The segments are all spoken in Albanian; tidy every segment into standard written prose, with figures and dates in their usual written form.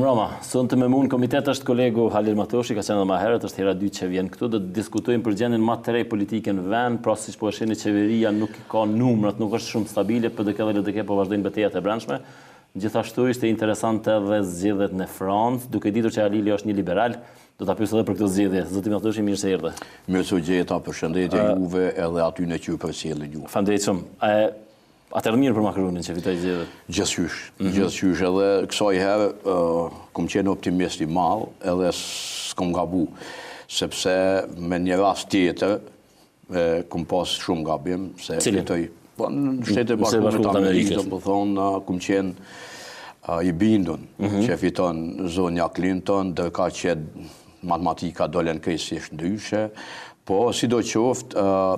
Mirëmbrëma. Sonte me mua në komitet është kolegu Halil Matoshi, ka qenë edhe më herët, është hera e dytë që vjen këtu. Do të diskutojmë për gjendjen më të re politike në vend, pra siç po e shihni qeveria nuk ka numrat, nuk është shumë stabile, PDK dhe LDK po vazhdojnë betejat e brendshme. Gjithashtu ishte interesante edhe zgjedhjet në Francë, duke ditur që Halili është një liberal, do ta pyes edhe për këto zgjedhje. Zoti Matoshi, mirë se erdhe. Mirë se u gjeta, përshëndetje juve edhe atyne që ju përcjellin ju. Faleminderit shumë. A të erdh mirë për Macronin që fitoi zgjedhjet? Gjithqysh, mm -hmm. gjithqysh edhe kësaj herë uh, kom qenë optimist i madh edhe s'kom gabu, sepse me një rast tjetër e, kom pas shumë gabim, se fitoi po, në Shtetet e Bashkuara të Amerikës, domethonë, kom qenë uh, i bindun mm -hmm. që fiton zonja Clinton, ndërkaq që matematika dolën krejtësisht ndryshe, po sidoqoftë, uh,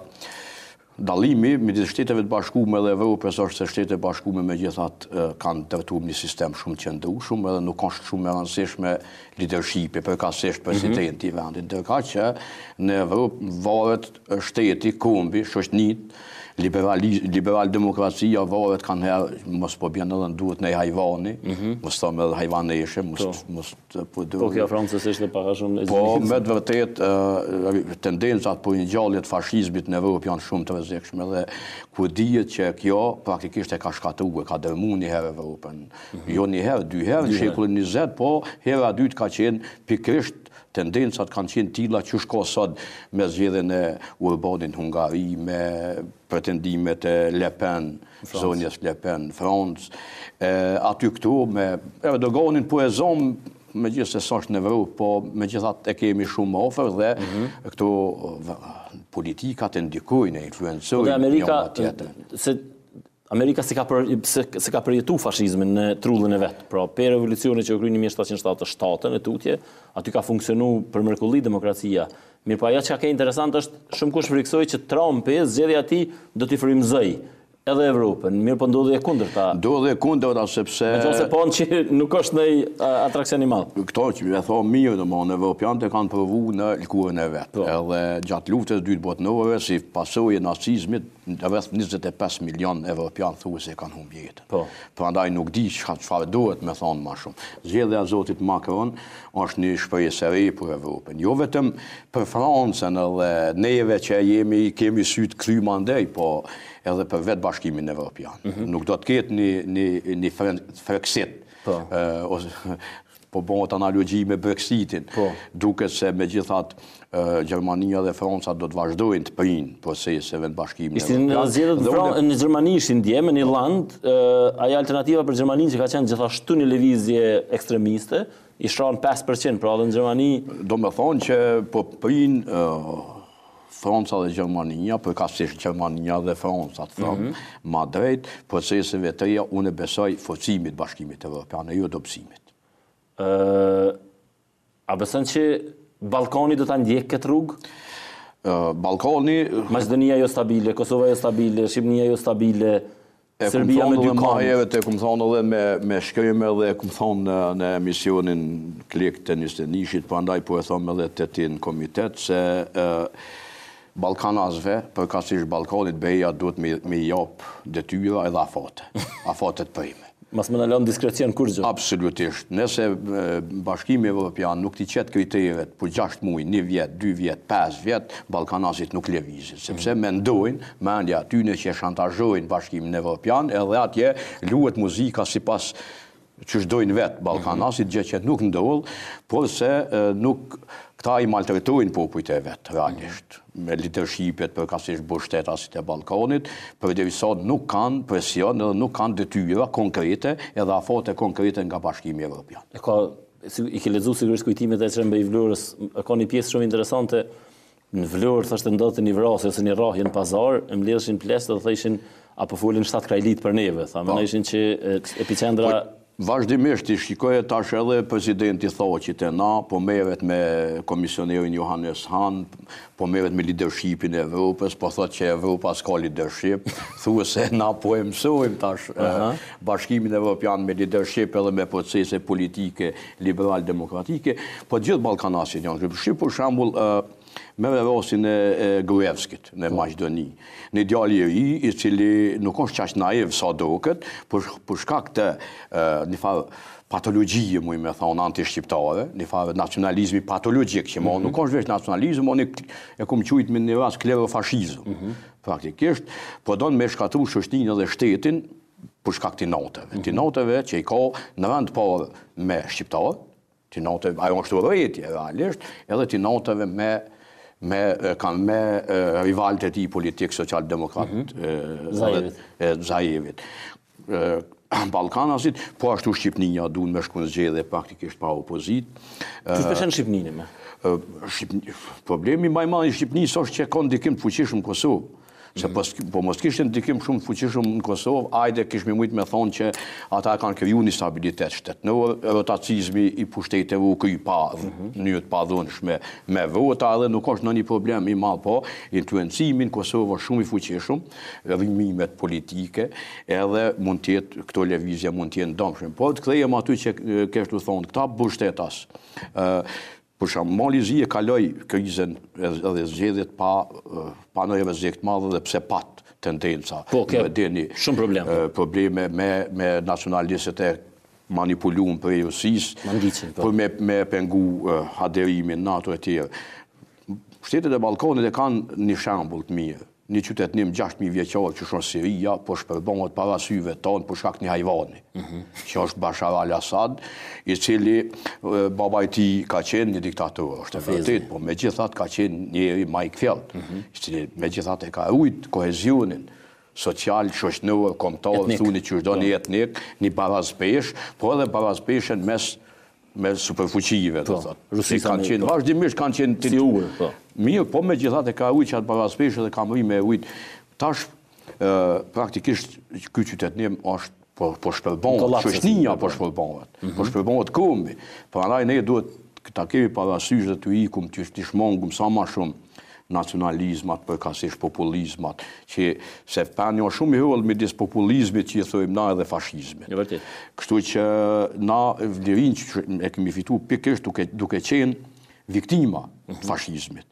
Dallimi midis Shteteve të Bashkume dhe Evropës është se Shtetet e Bashkume megjithatë kanë ndërtuar një sistem shumë të qëndrueshëm edhe nuk është shumë e rëndësishme lidershipi, përkatësisht mhm. presidenti i vendit. Ndërkaq që në Evropë varet shteti, kombi, shoqënitë, liberal demokracia varet kanëherë, mos po bjen edhe në duhet një hajvani, mhm. mos thom edhe hajvaneshe, mos po. mos të po Po kjo Francës ishte pak a shumë e Po, me të vërtet, tendencat për ringjallje të fashizmit në Evropë janë shumë të rrezikshme dhe kur dihet që kjo praktikisht e ka shkatërru, e ka dërmu një herë Evropën. Mm -hmm. Jo një herë, dy herë në shekullin 20, po hera e dytë ka qenë pikërisht tendencat kanë qenë tilla që shko sot me zgjedhjen e Orbanit në Hungari, me pretendimet e Le Pen, zonjës Le Pen në Francë, aty këtu me Erdoganin po e zomë, megjithëse s'është në Evropë, po megjithatë e kemi shumë afër dhe mhm. këto politikat e ndikojnë, e influencojnë po Amerika, se Amerika s'e ka, për, s'e, s'e ka përjetu fashizmin në trullin e vet. Pra, pe revolucionit që u kry 1777 e tutje, aty ka funksionu për mrekulli demokracia. Mirëpo ajo çka ke interesant është shumë kush frikësohej që Trumpi, zgjedhja e tij do t'i frymëzojë edhe Evropën. Mirëpo ndodhi e kundërta. Ndodhi e kundërta sepse Meqenëse panë që nuk është ndonjë atraksion i madh. Këto që e thonë mirë, domethënë evropianët e kanë provu në lëkurën e vet. Po. Edhe gjatë luftës dytë botërore si pasojë e nacizmit rreth 25 milion evropianë thuhet se kanë humbë jetën. Po. Prandaj nuk di çfarë duhet me thonë më shumë. Zgjedhja e zotit Macron është një shpresë e re për Evropën. Jo vetëm për Francën edhe neve që jemi kemi sytë kry mandej, po edhe për vetë Bashkimin Evropian. Mm -hmm. Nuk do të ketë një një një Frexit. Po. ose po bëhet analogji me Brexitin. Po. Duket se megjithatë Gjermania dhe Franca do të vazhdojnë të prijnë proceseve në Bashkimin Evropian. Në zgjedhjet në, Fran në Gjermani ishin dje me një po. land, ajo alternativa për Gjermaninë që ka qenë gjithashtu një lëvizje ekstremiste, i shranë 5%, pra edhe në Gjermani... Domethonë që po prijnë Franca dhe Gjermania, përkatësisht Gjermania dhe Franca, të them, mm -hmm. ma drejt proceseve të reja, unë besoj forcimit Bashkimit Evropian, e jo dobësimit. Ë A beson që Ballkani do ta ndjekë këtë rrugë? Ballkani Maqedonia jo stabile, Kosova jo stabile, Shqipënia jo stabile, Serbia me dy këmbë. E kum thonë edhe me me shkrim edhe e kum thonë në, në emisionin Klik të 21-shit, prandaj po e thom edhe te ti në komitet se ë Ballkanasve, përkatësisht Ballkanit, BE-ja duhet me me i jap detyra edhe afate, afate të preme. Mos me na lënë diskrecion kurrgjë. Absolutisht. Nëse Bashkimi Evropian nuk t'i qet kriteret për 6 muaj, 1 vjet, 2 vjet, 5 vjet, Ballkanasit nuk lëvizin, sepse mm. mendojnë, mendja atyne që e shantazhojnë Bashkimin Evropian, edhe atje luhet muzika sipas qysh dojnë vetë Ballkanasit, gjë që nuk ndodh, por se nuk këta i maltretojnë popujt e vet, realisht, me leadershipet, përkatësisht pushtetasit e Ballkanit, përderisa nuk kanë presion edhe nuk kanë detyra konkrete edhe afate konkrete nga Bashkimi Evropian. E ka, i ke lexu sigurisht kujtimet e Eqrem Bej Vlorës, e ka një pjesë shumë interesante, Në Vlorë thoshte ndodhte një vrasje ose një rrahje në pazar, e mbledhshin pleqtë dhe thoshin a po folin shtatkrajlit për neve, tha, po. mendojshin që epicendra po, Vazhdimisht i shikoje tash edhe presidenti Thaçi te na, po merret me komisionerin Johannes Hahn, po merret me leadershipin e Evropës, po thotë që Evropa s'ka leadership, thua se na po e mësojmë tash Bashkimin Evropian me leadership edhe me procese politike liberal demokratike, po gjithë ballkanasit janë. Shih për shembull ë. Merre rastin e, e Gruevskit në po. Maqedoni. Një djalë i ri, i cili nuk është qaq naiv sa duket, por për shkak të një farë patologjie, muj me thonë, antishqiptare, një farë nacionalizmi patologjik, që mo mm -hmm. nuk është veç nacionalizm, mo një, e kum qujt me një rast klerofashizëm. Mm -hmm. Praktikisht, po don me shkatru shoqninë dhe shtetin për shkak të inateve. Mm -hmm. Të inateve që i ka në vend parë me shqiptarë, të inateve, ajo është urrejtje realisht, edhe të inateve me me kanë me rivalët e tij politik social-demokrat mm -hmm. Zaevit. Ballkanasit, po ashtu Shqipnia duan me shku në zgjedhje praktikisht pa opozitë. Qysh po e sheh Shqipninë me? Problemi më i madh i Shqipnisë është që ka ndikim të fuqishëm në Kosovë. Se mhm. po, po mos kishte ndikim shumë të fuqishëm në Kosovë, ajde kishmi mujt me thonë që ata kanë kriju një stabilitet shtetnor, rotacizmi i pushteteve u kry pa mhm. mënyrë të padhunshme me vota edhe nuk është ndonjë problem i madh, po influencimi në Kosovë është shumë i fuqishëm, rrymimet politike, edhe mund të jetë këto lëvizje mund të jenë dëmshme. Por të kthehem aty që kesh tu thonë, këta burrshtetas, ë për shembull, Mali i Zi e kaloi krizën edhe zgjedhjet pa pa ndonjë rrezik të madh edhe pse pat tendenca. Po, ke dini, shumë problem. Probleme me me nacionalistët e manipulum prej Rusisë, po. për me, me pengu aderimin NATO e tjerë. Shtetet e Ballkanit e kanë një shembull të mirë. Një qytetnim 6000 vjeçar që është Siria, po shpërbëhet para syve tonë për shkak të një hajvani, mm -hmm. që është Bashar al-Assad, i cili baba i tij ka qenë një diktator, është e vërtetë, po megjithatë ka qenë njeri ma i kthjellët, mm -hmm. i cili megjithatë e ka rujt kohezionin social, shoqënor, kombëtar, thuni qysh doni po. etnik, një baraspeshë, po edhe baraspeshën mes me superfuqive, do po, thotë. Rusisë kanë qenë, po. vazhdimisht kanë qenë si urë, po. Mirë, po megjithatë e ka rujt qatë baraspeshë dhe ka mri me rujt. Tash, praktikisht, ky qytetnim është po, po shpërbëhet, shoqnia po shpërbëhet, mm -hmm. po mhm. shpërbëhet kombi. Prandaj ne duhet ta kemi parasysh dhe të ikum, të, të shmangum sa ma shumë nacionalizmat, përkasisht populizmat, që se peni është shumë i hollë midis populizmit që i thojmë na edhe fashizmit. E vërtetë. Kështu që na lirinë që e kemi fitu pikërisht duke, duke qenë viktima të mhm. fashizmit.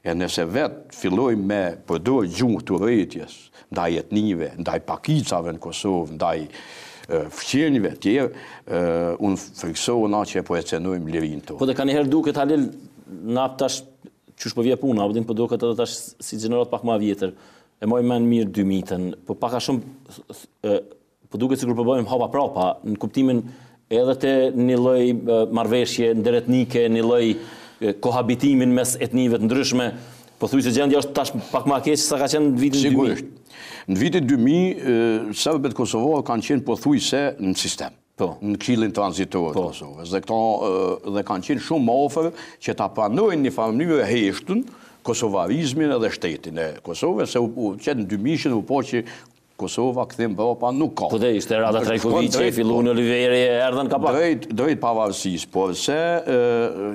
E nëse vetë fillojmë me përdor gjuhë të urrejtjes, ndaj etnive, ndaj pakicave në Kosovë, ndaj fqinjve tjerë, unë friksohna që po e cenojmë lirinë tonë. Po dhe kanjëherë duket Halil, na tash Qysh po vjen puna, apo din po duket edhe tash si gjeneratë pak ma vjetër. E maj men mirë 2000-ën, po pak a shumë po duket sikur po bëjmë hapa prapa në kuptimin edhe te një lloj marrëveshje ndëretnike, një lloj kohabitimin mes etnive të ndryshme, po thuj se gjendja është tash pak ma keq sa ka qenë në vitin 2000. Sigurisht. Në vitin 2000, serbët kosovarë kanë qenë pothuajse në sistem. Po. Në Këshillin Tranzitor të po. Kosovës. Dhe këto dhe kanë qenë shumë më afër që ta pranojnë një farë mënyrë heshtun kosovarizmin edhe shtetin e Kosovës, se u, u që në 2000 u po që Kosova kthim prapa nuk ka. Po dhe ishte Rada Trajković e fillun po. Oliveri e erdhën ka pak. Drejt, drejt pavarësisë, por se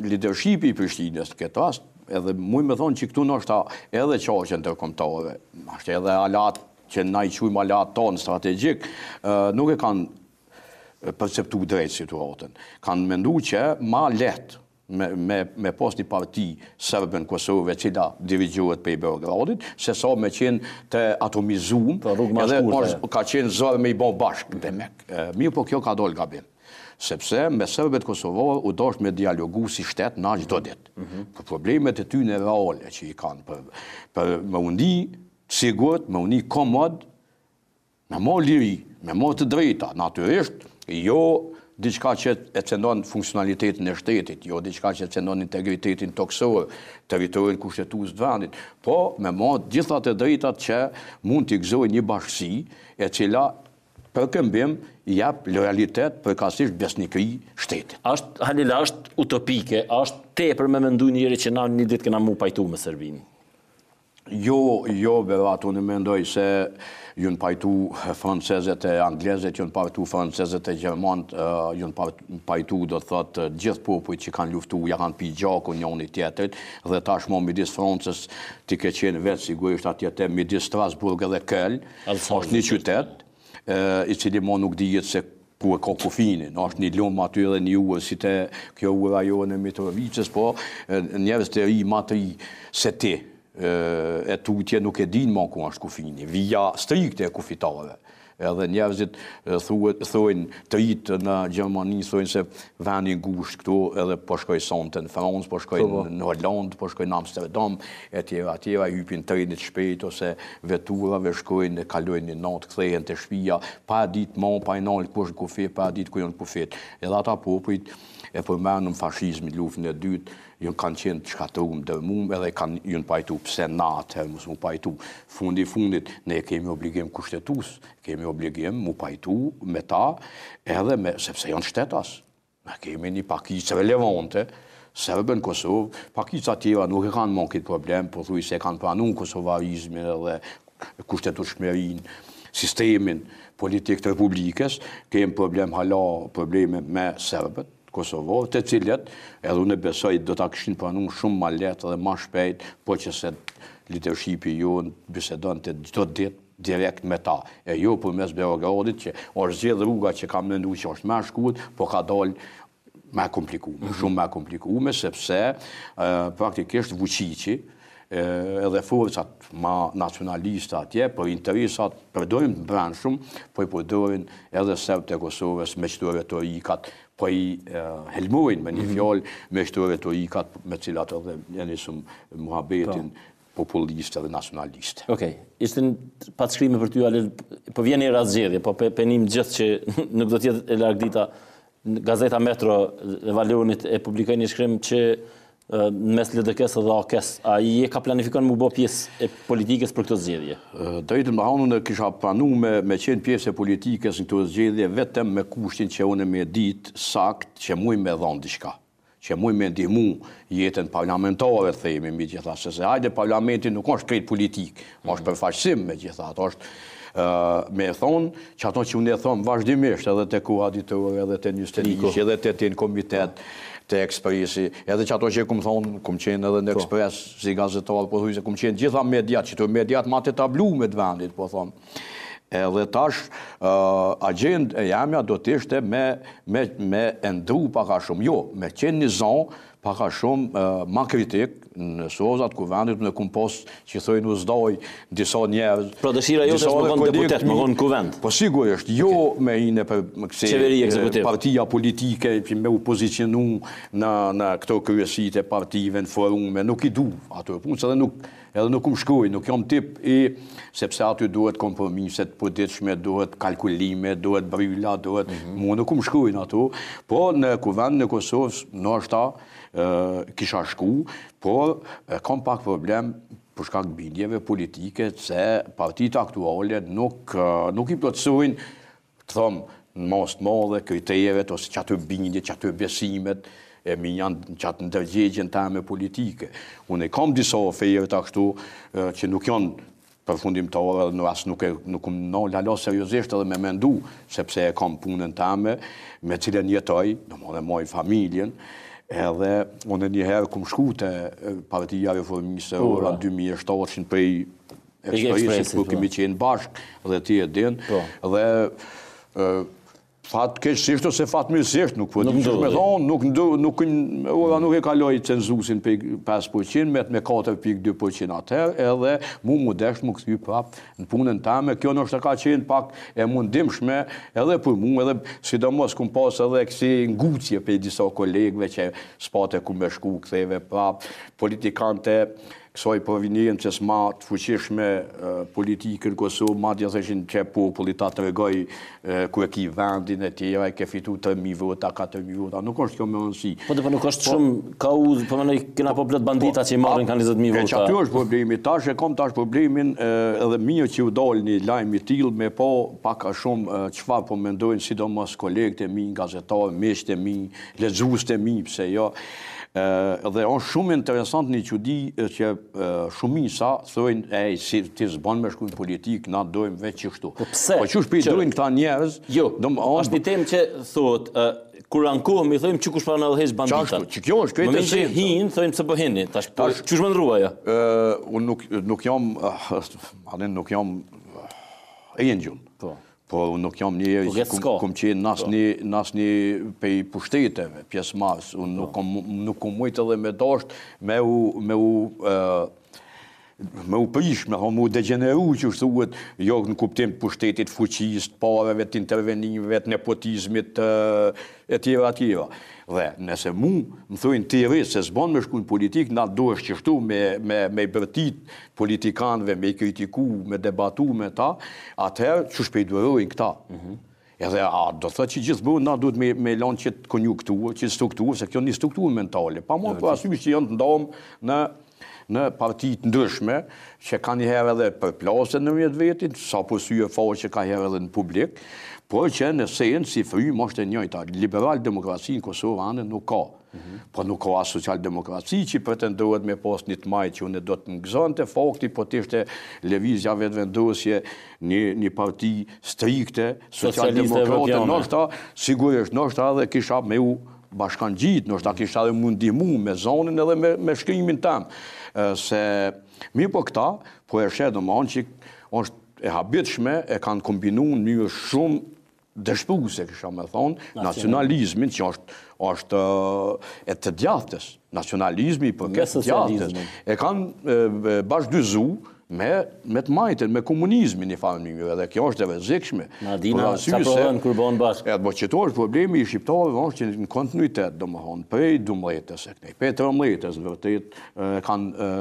lidershipi i Prishtinës në këtë rast, edhe muj me thonë që këtu ndoshta edhe qarqe ndërkombëtare, është edhe aleat që na i quajmë aleat tonë strategjik, nuk e kanë perceptu drejt situatën. Kanë mendu që ma lehtë me, me, me pas një parti serbe në Kosovë e cila dirigjohet prej Beogradit, se sa me qenë të atomizum, po, edhe pas, ka qenë zor me i bo bashkë, demek. Mirë, po kjo ka dolë gabim. Sepse me serbët kosovarë u dasht me dialogu si shtet na çdo ditë. Mm -hmm. Për problemet e tyne reale që i kanë, për, për me u ndi sigurt, me u ni komod, me marrë liri, me marrë të drejta, natyrisht, jo diçka që e cenon funksionalitetin e shtetit, jo diçka që e cenon integritetin tokësor, territorin kushtetues të vendit, po me marrë gjitha të drejtat që mund t'i gëzojë një bashkësi e cila për këmbim jep lojalitet përkatësisht besnikëri shtetit. A është, Halil, a është utopike, a është tepër me mendu njeri që na një ditë kena m'u pajtu me Serbinë? Jo, jo, Berat, unë mendoj se janë pajtu francezët e anglezët, janë pajtu francezët e gjermanët, janë pajtu, do të thotë, gjithë popujt që kanë luftu, ja kanë pi gjakun njoni tjetrit, dhe tashmë midis Francës, ti ke qenë vetë sigurisht atje te midis Strasburg edhe Köln, është një qytet, i cili mo nuk dihet se. ku e ka kufinin, është një lumë aty edhe një urë, si te kjo ura jonë e Mitrovicës, po njerëz të ri, ma të ri se ti, e tutje nuk e dinë ma ku është kufini, vija strikte e kufitare. Edhe njerëzit thuhet, thojnë, të ritë në Gjermani, thojnë se veni ngushtë këtu, edhe po shkoj sonte në Francë, po shkoj po, po. në Holandë, po shkoj në Amsterdam, e tjera, tjera, hypin trenit shpejt, ose veturave shkojnë, kalojnë një natë, kthehen te shpia, pa e ditë ma, pa i nalë ku është kufi, pa e ditë ku janë kufit. Edhe ata popujt e përmenëm fashizmin, luftën e dytë, Jon kanë qenë të shkatërrum, dërmum edhe kanë jon pajtu pse na atëherë mos mu pajtu. Fundi i fundit ne kemi obligim kushtetues, kemi obligim mu pajtu me ta edhe me sepse janë shtetas. Na kemi një pakicë relevante serbe në Kosovë, pakica tjera nuk e kanë mo këtë problem, pothuajse e kanë pranu kosovarizmin edhe kushtetutshmërinë, sistemin politik të Republikës, kemi problem hala probleme me serbët, kosovarë, të cilët, edhe unë besoj, do ta kishin pranu shumë ma lehtë dhe ma shpejt, po që se lidershipi jonë bisedonte çdo ditë direkt me ta, e jo përmes Beogradit që është zgjedh rruga që kam mendu që është ma e shkurt, po ka dalë ma e komplikume, mm -hmm. shumë ma e komplikume, sepse praktikisht Vučići, edhe forcat ma nacionaliste atje, për interesat përdorin të brendshëm, po i përdorin edhe serbët e Kosovës me qëto retorikat, po i helmojnë me një mhm. fjalë me qëto retorikat me cilat edhe e nisëm muhabetin po. populiste dhe nacionaliste. Okej, ishte një pak shkrime për ty, Halil, po vjen era zgjedhje, po pe, pe nim gjithë që nuk do t'jetë e larg dita, Gazeta Metro e Valonit e publikoi një shkrim që në mes LDK-së dhe AAK-së, a je ka planifikon mu bo pjesë e politikës për këto zgjedhje? Drejtën me thanë, unë kisha pranu me, me qenë pjesë e politikës në këto zgjedhje vetëm me kushtin që unë me ditë sakt që muj me dhonë diçka, që muj me ndihmu jetën parlamentare, themi, mbi gjitha, se se hajde parlamenti nuk është krejt politikë, është përfaqësim me gjitha, ato është me e thonë, që ato që unë e thonë vazhdimisht, edhe te Koha Ditore, edhe te 21, edhe te te në komitet, te Ekspresi, edhe që ato që e kum thonë, kum qenë edhe në po. Ekspres, si gazetar, po thuj se kum qenë gjitha mediat, që të mediat ma të etablume të vendit, po thonë. Edhe tash, uh, agjendë e jamja do të ishte me, me, me e ndru pak a shumë, jo, me qenë një zonë, Pak a shumë ma kritik në sozat kuvendit unë kum pas që thojnë u zdaj disa njerëz. Pra dëshira jote është me konë deputet, me konë në kuvend. Po sigurisht, jo me hi nëpër kësi Qeveri ekzekutiv. partia politike që me u pozicionu në në këto kryesitë e partive në forume, nuk i du ato punë, se edhe nuk Edhe nuk më shkoj, nuk jam tip i, sepse aty duhet kompromise të përditshme, duhet kalkulime, duhet bryla, duhet, mm -hmm. mua nuk më shkojnë ato, po në kuvend në Kosovë, ndoshta kisha shku, por kam pak problem për shkak të bindjeve politike se partitë aktuale nuk, nuk i plotësojnë të them, në masë të madhe, kriteret, ose qato bindje, qato besimet, e mia në qatë ndërgjegjen teme politike. Unë e kam disa oferta kështu, që nuk janë përfundimtare dhe as nuk e nuk kam nalë hala seriozisht edhe me mendu, sepse e kam punën teme, me cilën jetoj, domethënë maj familjen, edhe unë një herë kum shku te Partia Reformiste, ora 2007 prej Ekspresit, ku kemi qenë bashkë, dhe ti e din, po. dhe fatkeqësisht ose fatmirësisht, nuk po di qysh me thonë, nuk ndu, nuk ora nuk e kaloi cenzusin prej 5%, met me 4.2% atëherë, edhe mu m'u desht m'u kthy prap në punën teme, kjo ndoshta ka qenë pak e mundimshme edhe për mu, edhe sidomos kum pas edhe kësi ngucje prej disa kolegëve që s'pate ku me shku, ktheve prap, politikanët e kësaj proveniences ma të fuqishme politike në Kosovë, madje thoshin që populli ta tregoi ku e ki vendin e tjera, e ke fitu 3.000 vota, 4.000 vota, nuk është kjo me rëndësi. Po dhe po nuk është po, shumë kauzë, po mendoj kena po plot bandita po, që i marrin kanë 20.000 vota. E që aty është problemi, tash e kom tash problemin edhe mirë që u dalë një lajm i tillë me pa pak a shumë çfarë po mendojnë sidomos kolegët e mi, gazetarë, miqtë e mi, lexuesit e mi, pse jo. Dhe është shumë interesant një çudi që shumica thojnë, ej, si ti s'bën me shku në politikë, na dojmë veç qështu. Po pse? Po qysh po i dojnë këta njerëz? Jo, është një temë që thotë, kur ankohemi, thojmë që kush pa na udhëheq banditat. Që kjo është krejt e që hinë, thojmë pse po hini, tash, po, tash qysh më ndruaja? Unë nuk, nuk jam, anë nuk jam engjëll. Po. Po unë nuk jam njeri po, që kum, kum qenë në asnjë po. në asnjë pej pushteteve, pjesëmarrës. Unë nuk po. kom nuk kom mujt edhe me dasht me u me u me u prish, me thonë, me u degjeneru, që thuhet, jo në kuptim të pushtetit, fuqisë, të pareve, të intervenimeve, të nepotizmit, e tjera, e tjera. Dhe, nëse mu, më thujnë ti rri, se s'bon me shku në politikë, na duhesh qështu me, me, me i bërtit politikanëve, me i kritiku, me debatu me ta, atëherë, qysh po i durojnë këta? Mm -hmm. Edhe a do thotë që gjithmonë na duhet me me lanë qët konjunkturë, qët strukturë, se kjo një strukturë mentale. Pa marrë parasysh që janë të ndamë në në parti të ndryshme, që ka njëherë edhe përplasje ndërmjet vetit, sa për sy e faqe ka herë edhe në publik, por që në esencë si frymë është e njëjta. Liberal demokraci në Kosovë anë nuk ka. Po nuk ka as social-demokraci që pretendohet me pas një të majtë që unë do të më gëzonte fakti, po të ishte Lëvizja Vetëvendosje një, një parti strikte, social-demokrate, ndoshta, sigurisht, ndoshta edhe kisha me u bashkangjit, ndoshta kisha edhe me ndihmu me zonin edhe me, me shkrimin tem. Se, mirëpo këta, po e sheh domethonë që është e habitshme, e kanë kombinu në mënyrë shumë dëshpëruese, kisha me thonë, nacionalizmin që është, është e të djathtës, nacionalizmi i përket të djathtës, e kanë bashkëdyzu me, me të majtën, me komunizmin një farë mënyrë, edhe kjo është e rrezikshme. Na dina, ça prodhon kur bëhen bashkë. Edhe, po qëto është problemi i shqiptarëve është që në kontinuitet, domethonë, prej 12-ës e kënej, prej 13-ës, në vërtet, kanë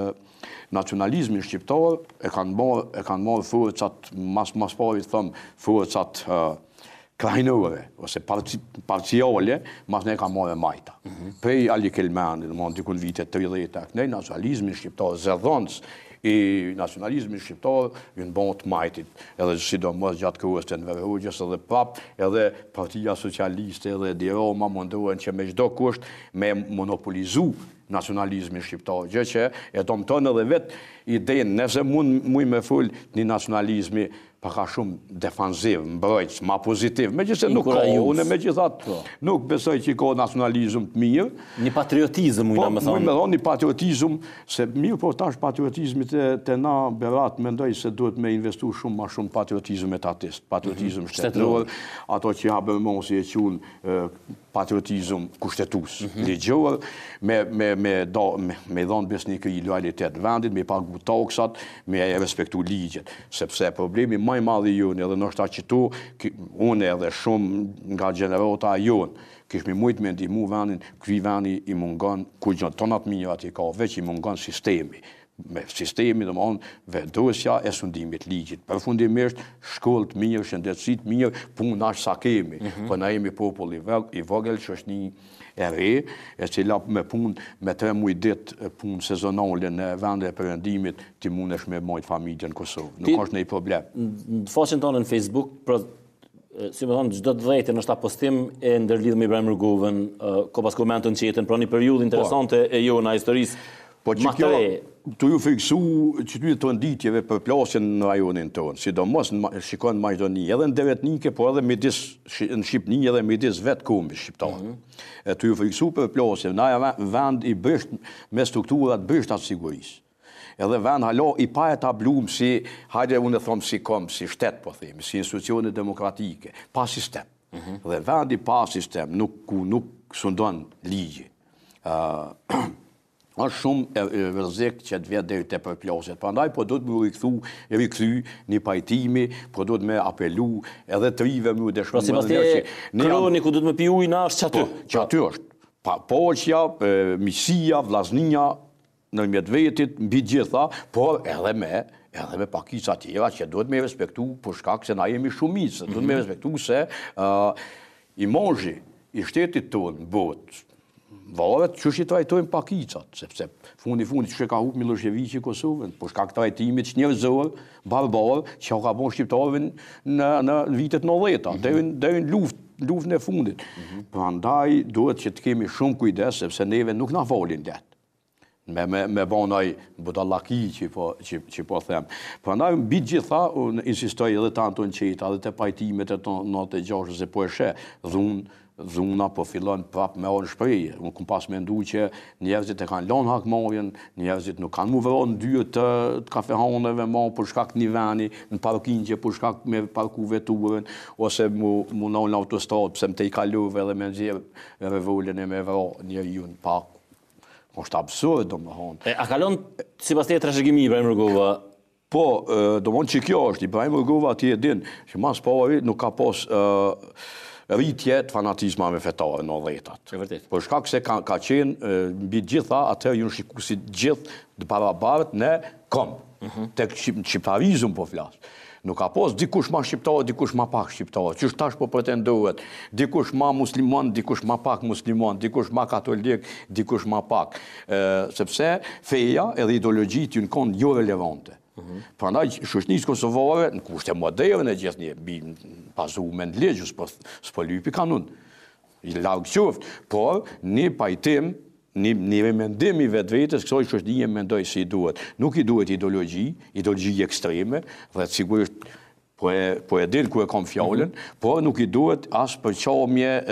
nacionalizmin shqiptar e kanë marrë e kanë marrë forcat mas mas pari them forcat krahinore ose parci, parciale, masnej e ka marrë e majta. Mm -hmm. Prej Ali Kelmendit, domethonë diku në vitet 30 e kënej, nacionalizmin shqiptar, zëdhënës i nacionalizmit shqiptar, janë bo të majtit, edhe sidomos gjatë kohës të Enver Hoxhës, edhe prap, edhe Partia Socialiste edhe Edi Rama mundohen që me çdo kusht me monopolizu nacionalizmin shqiptar, gjë që e dëmton edhe vetë idenë, nëse mund muj me fol një nacionalizmi pak a shumë defanziv, mbrojtës, ma pozitiv, megjithëse nuk ka, unë megjithatë po. nuk besoj që ka nacionalizëm të mirë. Një patriotizëm, mujna po, me thonë. Mujna me thonë, një patriotizëm, se mirë po tash patriotizmi te, te na Berat, mendoj se duhet me investu shumë ma shumë patriotizëm etatist, patriotizëm mm -hmm. shtetëror, ato që Habermasi e qun patriotizëm kushtetues, mm -hmm. ligjor, me me me do me, me dhon besnikëri lojalitet vendit, me pagu taksat, me e respektu ligjet, sepse problemi më i madh i jonë edhe ndoshta qëtu unë edhe shumë nga gjenerata jonë kishmi mujt me ndihmu vendin, ky vendi i mungon kurgjo, tonat mirat i ka, veç i mungon sistemi, me sistemi, domethonë, vendosja e sundimit ligjit. Përfundimisht, shkollë të mirë, shëndetësi të mirë, punë aq sa kemi. Mm -hmm. Po na jemi popull i, i vogël, që është një e re, e cila me punë, me tre muj ditë punë sezonale në vende e perëndimit, ti mundesh me majtë familjen në Kosovë. Nuk është ndonjë problem. Në faqen tonë në Facebook, pra, si me thonë, çdo të dhjetën është postim e ndërlidhë me Ibrahim Rugovën, ka pas komente në qetën, pra një periudhë po. interesante e jo në historisë Po që kjo, tu ju friksu qëtyre tronditjeve përplasjen në rajonin tonë, sidomos në shikon Maqedoni, edhe ndëretnike, po edhe midis në Shqipni, edhe midis vetë kombit shqiptar. Mm -hmm. E tu ju friksu përplasjen, na vend i brisht me strukturat brishta të sigurisë. Edhe vend hala i pa etablum si, hajde unë e thom si komb, si shtet, po themi, si institucione demokratike, pa sistem. Mm -hmm. Dhe vendi pa sistem, nuk, ku nuk sundon ligji. Uh, është shumë e rrezik që të vjen deri te përplasjet. Prandaj po duhet me u rikthu, rikthy një pajtimi, po duhet me apelu edhe të rive me u dëshmu. Pra sipas teje, kroni ku duhet me pi ujë na është qaty. Po, qaty është. Pa, paqja, miqësia, vllaznia ndërmjet vetit, mbi gjitha, por edhe me edhe me pakica tjera që duhet me respektu për shkak se na jemi shumicë, duhet me mhm. respektu se uh, imazhi i shtetit tonë në botë, Varet qysh i trajtojmë pakicat, sepse fundi fundit qysh e ka hup Millosheviqi Kosovën, për shkak trajtimit çnjerëzor, barbar, që u ka bon shqiptarëve në, në vitet 90-ta, mm -hmm. deri në luftë, luftën e fundit. Mm -hmm. Prandaj duhet që të kemi shumë kujdes, sepse neve nuk na falin lehtë. Me me me ba naj budallaki që po që, që po them. Prandaj mbi të gjitha unë insistoj edhe te Anton Çetta edhe te pajtimet e 96 se po e sheh dhunë. Dhuna po fillon prap me ardh në shprehje. Unë kum pas mendu që njerëzit e kanë lënë hakmarrjen, njerëzit nuk kanë mu vra në dyer të, të kafehaneve ma për shkak të një veni, në parkingje për shkak me parku veturën, ose mu, mu nalë në autostradë, pse më tejkalove edhe me nxjerr revolen e me vra njeriun pa është absurd, domethonë. E, a kalon, sipas teje trashëgimi, Ibrahim Rugova, Po, domethonë që kjo është, Ibrahim Rugova ti e din, që ma s'pari nuk ka pas rritje të fanatizmave fetare në nëntëdhjetat. E vërtetë. Për shkak se ka, ka qenë mbi gjitha, atëherë janë shiku si gjithë të barabartë në komb. Mm -hmm. Tek shqiptarizëm po flas. Nuk ka pas dikush ma shqiptar, dikush ma pak shqiptar. Qysh tash po pretendohet, dikush ma musliman, dikush ma pak musliman, dikush ma katolik, dikush ma pak. sepse feja edhe ideologjitë janë konë jo relevante. Mhm. Prandaj shoqënisë kosovare në kushte moderne gjithnjë bi bazume në ligj, s'po s'po lypi kanun. I larg qoftë, por një pajtim, një, një rimendim i vetvetes kësaj shoqënie mendoj se i duhet. Nuk i duhet ideologji, ideologji ekstreme dhe sigurisht Po e, po e din ku e kam fjalën, mm -hmm. por nuk i duhet as përçamje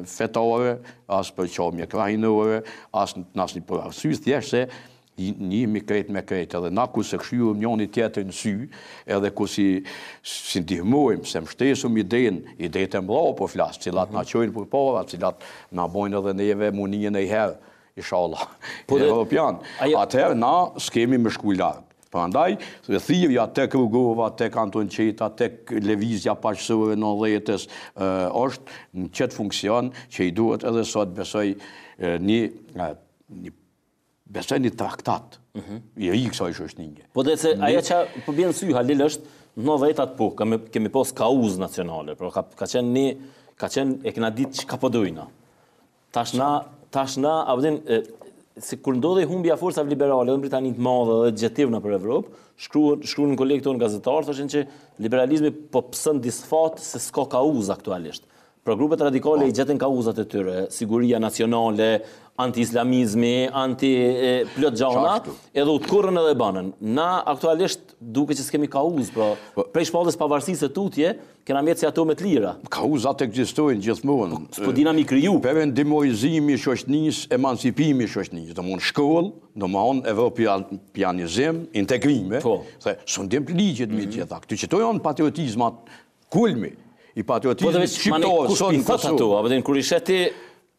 fetare, as përçamje krahinore, as në asnjë për arsye, thjesht se njihemi krejt me krejt, edhe na kur s'e kshyrim njoni tjetrin në sy, edhe kur s'i, s'i ndihmojmë, s'e mbështesim idenë, idetë e mëdha po flas, cilat mm -hmm. na çojnë përpara, cilat na bojnë edhe neve m'u ni njëherë, inshallah, po evropian. Atëherë na s'kemi me shku larg. Prandaj, thirrja tek Rugova, tek Anton Çetta, tek lëvizja paqësore e nëntëdhjetës, është në qët funksion që i duhet edhe sot besoj një një besoj një traktat mm -hmm. i ri kësaj shoqënie. Po dhe se ajo që po bjen në sy Halil është në nëntëdhjetat po kemi kemi pas kauzë nacionale, pra ka ka qenë një ka qenë e kena ditë çka po dojna. Tash na, tash na, a din, se kur ndodhi humbja e forcave liberale edhe në Britani të Madhe dhe gjetiu nëpër Evropë, shkruan shkruan kolegët tonë gazetarë thoshin që liberalizmi po pëson disfatë se s'ka kauzë aktualisht. Pra grupet radikale po. i gjetën kauzat e tyre, siguria nacionale, anti-islamizmi, anti e, plot gjana, edhe u tkurrën edhe e banën. Na aktualisht duket që s'kemi kauzë, pra po. prej shpalljes pavarësisë e tutje, Kena mbet si atome të lira. Kauzat ekzistojnë gjithmonë. Po, s'po dina m'i kriju. Perëndimorizimi i shoqënisë, emancipimi i shoqënisë, domthon shkollë, domthon evropianizim, integrime, po. dhe sundim të ligjit mbi të mhm. gjitha. Këto që janë patriotizmat kulmi i patriotizmit po, shqiptar sot në Kosovë. Ato, apo din kur i sheh ti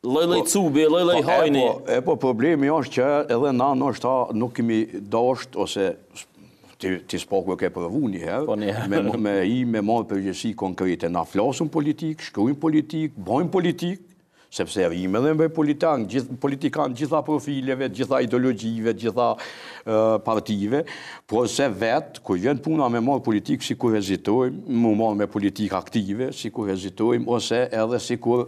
Lloj lloj po, cubi, lloj lloj po, hajni. E po, e po problemi është që edhe na ndoshta nuk kemi dasht ose ti ti s'paku e ke provu një herë, po, një herë. me me i me marrë përgjegjësi konkrete. Na flasim politikë, shkruajmë politikë, bëjmë politikë, sepse rrimë edhe me politikan, gjithë politikan gjitha profileve, gjitha ideologjive, gjitha partive, por se vetë, kur vjen puna me marrë politikë, sikur hezitojmë, mu marrë me politikë aktive, sikur hezitojmë, ose edhe sikur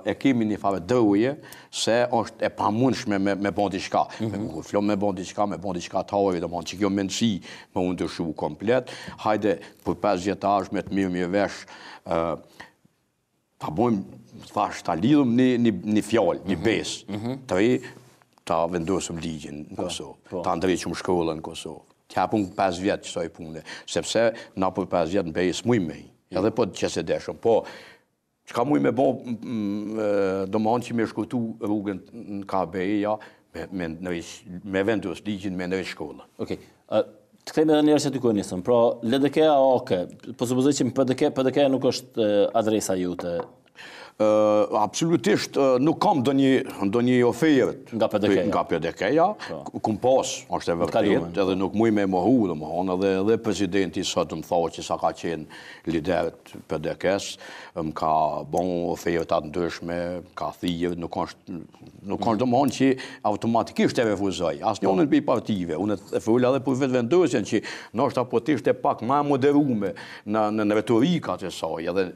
e kemi një farë droje, se është e pamundshme me, me bo diçka. Mm -hmm. Me, flo me bo diçka, me bo diçka të hajrit, domethënë që kjo mendësi me u ndryshu komplet, hajde për 5 vjet ardhshme të merremi vesh, ta bojmë, thash, ta lidhëm një, një, një fjalë, një mhm. besë, mm -hmm. të ri, ta vendosëm ligjin në po, Kosovë, po. ta ndreqëm shkollën në Kosovë, të japëm 5 vjet qësaj pune, sepse na për 5 vjet në BE s'mujmë me hi, edhe po të qe se deshëm, po, çka mujmë me bo, domethonë që me shkurtu rrugën në ka BE-ja, me, me, me vendos ligjin, me ndreq shkollën. Okej. Okay. Të kthehemi edhe një herë aty ku e nisëm. Pra, LDK a AAK, po supozoj që PDK, PDK nuk është adresa jote. Uh, absolutisht nuk kam ndonjë ndonjë ofertë nga PDK-ja. Nga PDK-ja, po. kum pas, është e vërtetë, edhe nuk muj me mohu, domethonë, edhe edhe presidenti sot më tha që sa ka qenë lider të PDK-s, më ka bon oferta të ndryshme, më ka thirrë, nuk është Nuk është domethonë që automatikisht e refuzoj, asnjënën prej partive, unë e fola edhe për Vetëvendosjen që ndoshta po të ishte pak ma moderume në, në, në retorikat e saj, edhe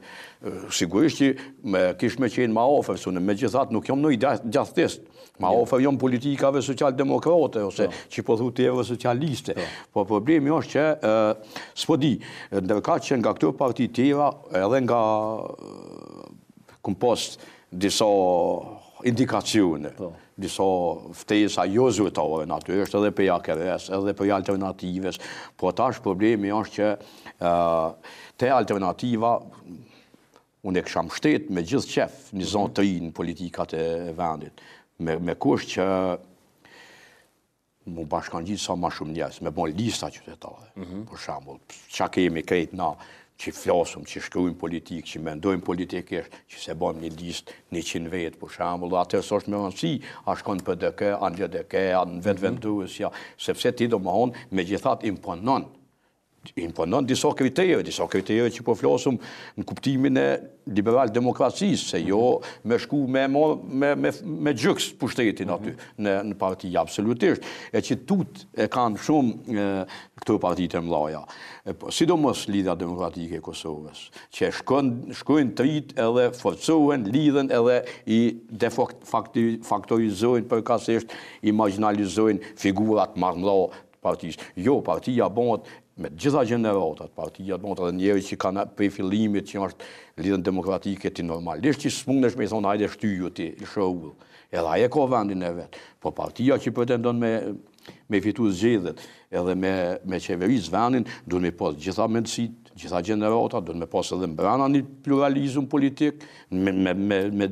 sigurisht që me, kish me qenë ma afër, se unë megjithatë nuk jam ndonjë djathtist, ma afër jam politikave socialdemokrate, ose po. që po thu ti socialiste. Po. po problemi është që, s'po di, ndërkaq që nga këto parti tjera, edhe nga Kum pas disa indikacione, po. disa ftesa jo zyrtare natyrisht edhe prej AKR-së, edhe prej Alternativës, po tash problemi është që te Alternativa. Unë e kisha mbështet me gjithë qef një zo të ri në politikat e vendit, me, me kusht që m'u bashkangjit sa ma shumë njerëz, me bo lista qytetare, mm -hmm. për shembull, ça kemi krejt na, që flasëm, që shkrujmë politikë, që mendojmë politikisht, që s'e bojmë një listë 100 vetë, për shembull, dhe atëherë s'është me rëndësi, a shkon PDK, a në LDK, a në Vetëvendosja, sepse ti domethonë, megjithatë imponon imponon disa kritere, disa kritere që po flasëm në kuptimin e liberal demokracisë, se jo me shku me me, me, me gjoks pushtetin aty mm -hmm. në, në parti, absolutisht. E që tut e kanë shumë e, këto partitë e mdhaja. E, po, sidomos Lidhja Demokratike e Kosovës, që shkon, shkojnë t'rijt edhe forcohen, lidhen edhe i defaktorizojnë përkatësisht, i marginalizojnë figurat ma të mdha partisë. Jo, partia bëhet me të gjitha gjeneratat, partia bëhet edhe njeri që kanë prej fillimit që është Lidhjen Demokratike ti normalisht që s'mundesh me i thonë hajde shtyju ti, lësho udhë. Edhe ai e ka vendin e vet. Po partia që pretendon me me fitu zgjedhjet edhe me me qeveris vendin, duhet me pas gjitha mendësitë, gjitha gjeneratat, duhet me pas edhe mbrana një pluralizëm politik, me me me me,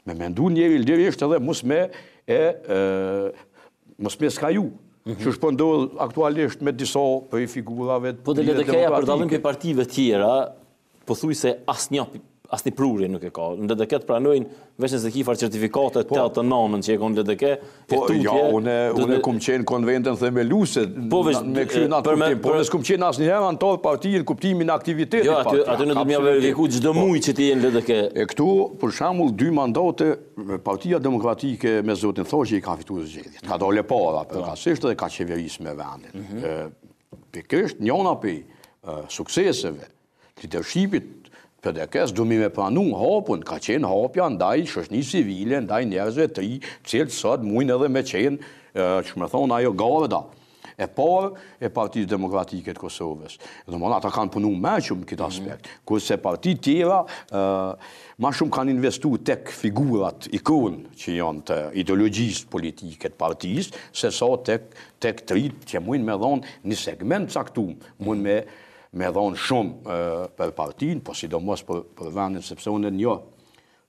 me mendu njeri lirisht edhe mos me e, e Mos me skaju, mm -hmm. që po ndodh aktualisht me disa prej figurave Po dhe LDK-ja për dallim prej partive tjera, pothuajse asnjë asnjë prurje nuk e ka. Në LDK të pranojnë veç nëse ki farë certifikate po, të nënën që e ka në LDK, po, tutje, ja, une, une kum qenë konventën themeluse, po, veç, me kry në atë kuptim, po, s'kum qenë asnjëherë anëtar partie në kuptimin aktivitetit jo, aty, aty në do të më verifiku çdo po, muj që ti je në LDK. E këtu, për shembull, dy mandate Partia Demokratike me zotin Thaçi i ka fituar zgjedhjet. Ka dalë e para, po. përkatësisht edhe ka qeveris me vendin. Mm -hmm. Pikërisht njona prej sukseseve leadershipit PDK-s du mi me pranu hapun, ka qenë hapja ndaj shoqnisë civile, ndaj njerëzve të ri, cilët sot mujnë edhe me qenë, që me thonë, ajo garda e parë e Partisë Demokratike të Kosovës. Domethënë, ata kanë punu më shumë në këtë mhm. aspekt. Kurse partitë tjera, ma shumë kanë investu tek figurat ikonë që janë të ideologjisë politike të partisë, se sa tek, tek të rijtë që mujnë me dhonë një segment caktum, mujnë me, me dhonë shumë për partinë, po sidomos për, për vendin, sepse unë e njoh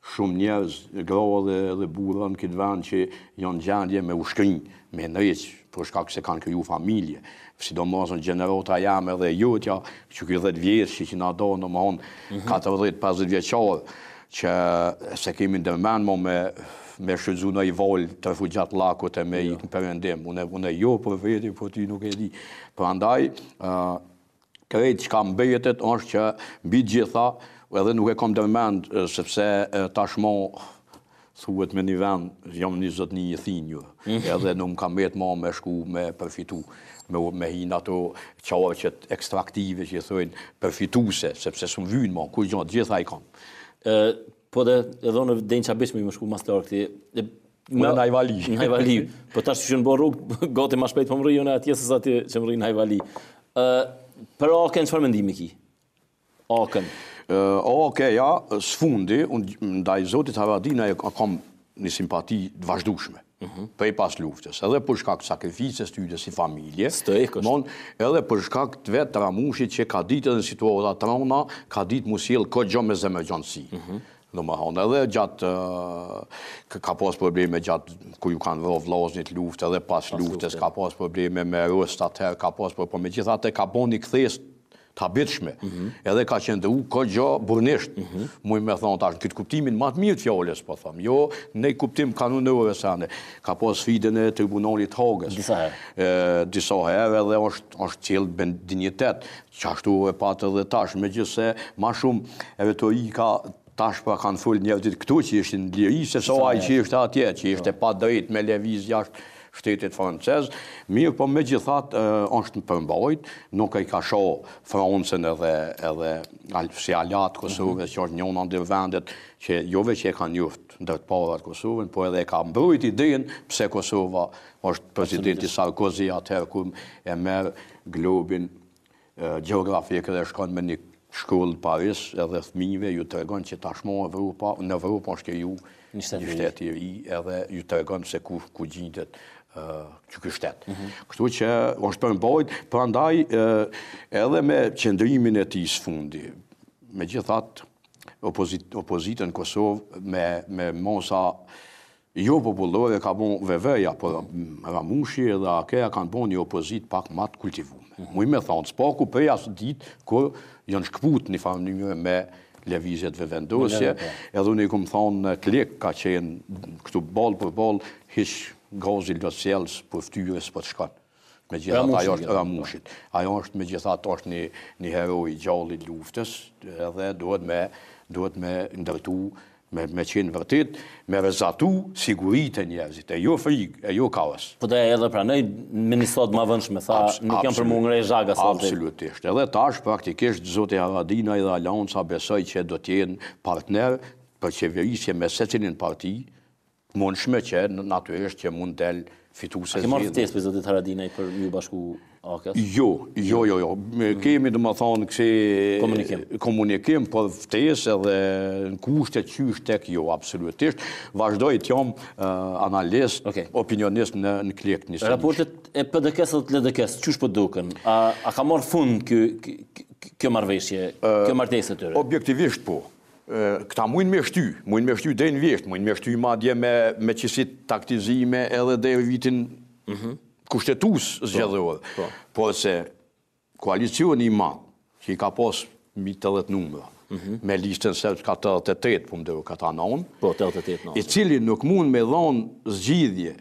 Shumë njerëz, gra dhe dhe burra në këtë vend që janë në gjendje me u shkri, me ndreq, për shkak se kanë kriju familje. Sidomos në gjenerata jeme dhe jotja, që ky 10 vjeç që na do, domethënë 40, 50 vjeçar, që s'e kemi ndërmend mo me me shfrytëzu ndonjë valë të refugjatllakut e me jo. ikë në perëndim. Unë, unë jo për veti, po ti nuk e di. Prandaj, Krejt çka mbetet është që mbi të gjitha, edhe nuk e kam ndërmend, sepse tashmë thuhet me një vend, jam një zotni i thinjur, mm. edhe nuk më ka mbet ma me shku me përfitu, me, me hi në ato qarqet ekstraktive që i thojnë përfituse, sepse s'më vynë ma, kurgjo, të gjitha i kam. E, po dhe edhe unë deri n'Çabiq me shku mas largti, Në Najvali. Najvali. Po tash që në bo rrugë, gati ma shpejt po mrri unë atje se sa ti që mrri Najvali. Ë, për AAK-në çfarë mendimi ki? AAK-në. AAK-ja, së fundi, unë ndaj zotit Haradinaj e kam një simpati të vazhdueshme. Mm -hmm. Prej pas luftës, edhe për shkak të sakrificës tyre si familje, mon, edhe për shkak të vetë Ramushit që ka ditë edhe në situata të rënda, ka ditë m'u sjell kogja me zemërgjanësi. Mm -hmm. Domethonë, edhe gjatë, ka pas probleme gjatë ku ju kanë vra vllaznit n'luftë, edhe pas luftës, ka pas probleme me rusët atëherë, ka pas, po, po megjithatë ka bo një kthesë të habitshme, mhm. edhe ka qëndru kogja burrnisht, mm -hmm. muj me thonë tash, në këtë kuptimin ma të mirë të fjalës, po thom, jo në kuptim kanunor e sene, ka pas sfidën e tribunalit Hagës. Disa herë. E, disa herë edhe është, është sjellë me dinjitet, Qashtu e patë edhe tash, megjithëse ma shumë retorika tash pra kanë folë njerëzit këtu që ishin në liri, se sa ai që ishte atje, që ishte po. pa drejt me lëviz jashtë shtetit francez, mirë, po megjithatë është në përmbajt, nuk e ka sha Francën edhe, edhe si aleat Kosovës, mm -hmm. që është njëna ndër vendet që jo veç e ka njoft ndër të parat Kosovën, po edhe e ka mbrojt idenë pse Kosova është presidenti Sarkozy atëherë kur e merr globin gjeografik dhe shkon me një shkollë në Paris edhe fëmijëve ju tregon që tashmë Evropa, në Evropë është kriju një shtet i ri edhe ju tregon se ku ku gjindet që ky shtet. Mm -hmm. Kështu që është përmbajt, prandaj edhe me qëndrimin e tij së fundi, megjithatë. Opozitën në Kosovë me me masa jo popullore ka bo VV-ja, por Ramushi edhe AAK-ja kanë bo një opozitë pak ma të kultivume. Mm -hmm. Muj me thonë, s'paku prej asaj ditë, kur janë shkëput një farë mënyre me lëvizjet Vetëvendosje, po. edhe unë i kom thonë në klik ka qenë këtu ballë për ballë, hiç gazi lotsjellës për ftyrë s'po të shkon. Megjithatë, ajo është Ramushit. Ajo është megjithatë është një, një hero i gjallë i luftës edhe duhet me, duhet me ndërtu, me, me qenë vërtet, me rrezatu siguritë e njerëzit, e jo frikë, e jo kaos. Po dhe edhe pranoi me një sot ma vënshme, tha, nuk jam për mu ngrej zhaga sot. Absolutisht. Edhe tash, praktikisht, zoti Haradinaj dhe Aleanca besoj që do t'jenë partner për qeverisje me secilin parti, mundshme që natyrisht që mund del fituese zgjedhje. A ke marrë ftesë prej zotit Haradinaj për m'ju bashku AAK-së? Jo, jo, jo, jo. Mm. Kemi domethënë kësi komunikim, komunikim por ftesë edhe në kushte qysh tek jo, absolutisht. Vazhdoj të jam uh, analist, okay. opinionist në, në klik një Raportet e PDK-së dhe të LDK-së, qysh po duken? A, a ka marrë fund kjo, kjo marrëveshje, kjo martesë e tyre? Objektivisht po. Këta mujnë me shty, mujnë me shty deri në vjeshtë, mujnë me shty madje me, me qësi taktizime edhe deri vitin mm -hmm. kushtetues po, zgjedhor. Po. Por se koalicioni i madh, që i ka pas mbi 80 numra, mm -hmm. me listën serbe ka 88, po më duket a nënë, po, 88 i cili nuk mund me dhonë zgjidhje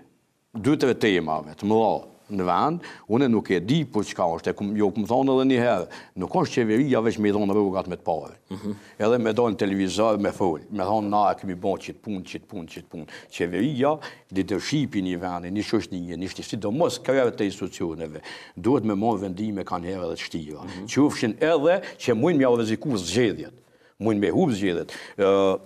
dy-tre temave të mëdha në vend, unë nuk e di për çka është, e kum, jo kum thonë edhe një herë, nuk është qeveria veç me i dhonë rrogat me të parë. Mm -hmm. Edhe me dalë në televizor me fol, me thonë na e kemi bo qit punë, qit punë, qit punë. Qeveria, leadershipi i një vendi, një shoqnie, një shteti, sidomos krerët e institucioneve, duhet me marrë vendime kanjëherë edhe të shtira. Mm -hmm. Qofshin edhe që mujnë me jau rreziku zgjedhjet, mujnë me hup zgjedhjet. Ë